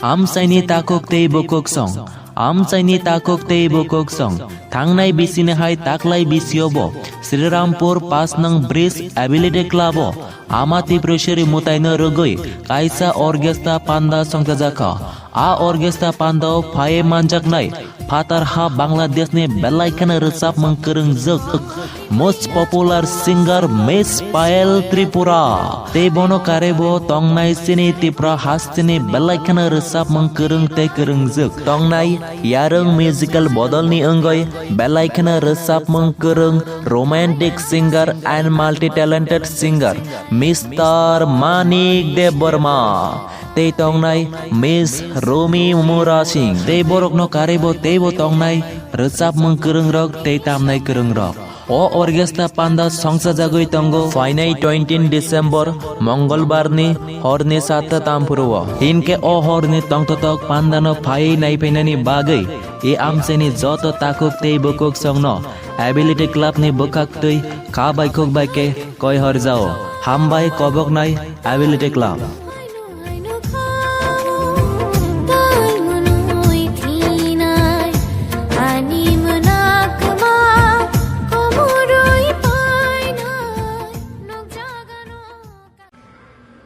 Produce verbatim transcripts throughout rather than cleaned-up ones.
Amchaini takhuk tei bukhuk song. Amchaini takhuk tei bukhuk song. Thangnai bisini hai taklai bisio bo Srirampur pas nang bridge ability club o Ama Tipreshwari mutaino rwgwi kaisa orchestra panda songchajakha. A orchestra pandao phaiwi manjaknai phatar ha Bangladeshni belai kheno rwchapmung kwrwngjwk most popular singer Miss Payal Tripura. Tei bono karwi bo tongnai chini Tripura hasteni belai kheno rwchapmung kwrwng tei kwrwngjwk tongnai Yarwng Musical Bodolni wngwi belai kheno rwchapmung kwrwng romantic singer and multi-talented singer Mister Manik Debbarma. Tei tongnai Miss Romi Murasing. Tei borokno karwi bo teibo tongnai rwchapmung kwrwngrok tei tamnai kwrwngrok. O orchestra panda songchajagwi tongo phainai twenty December Mongolbarni horni satta tamphuru o. Hinkhe o horni tongthotok pandano phaiwi naiphainani bagwi e amchaini joto takhuk tei bukhuk songno Ability Club ni bwkhaktwi kha bai khuk bai khe koi horjao. Hambai koboknai Ability Club.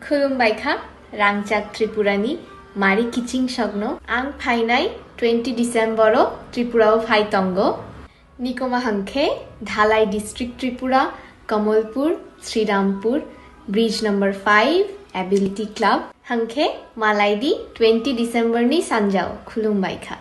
Khulumbai kha, rangchak Tripurani mari kiching sokno. Ang phainai twenty December o Tripura o phai tongo. Nikoma hwnkhe Dhalai District Tripura, Kamalpur, Srirampur, Bridge number five, Ability Club. Hwnkhe malaidi twenty December ni sanjao. Khulumbai kha.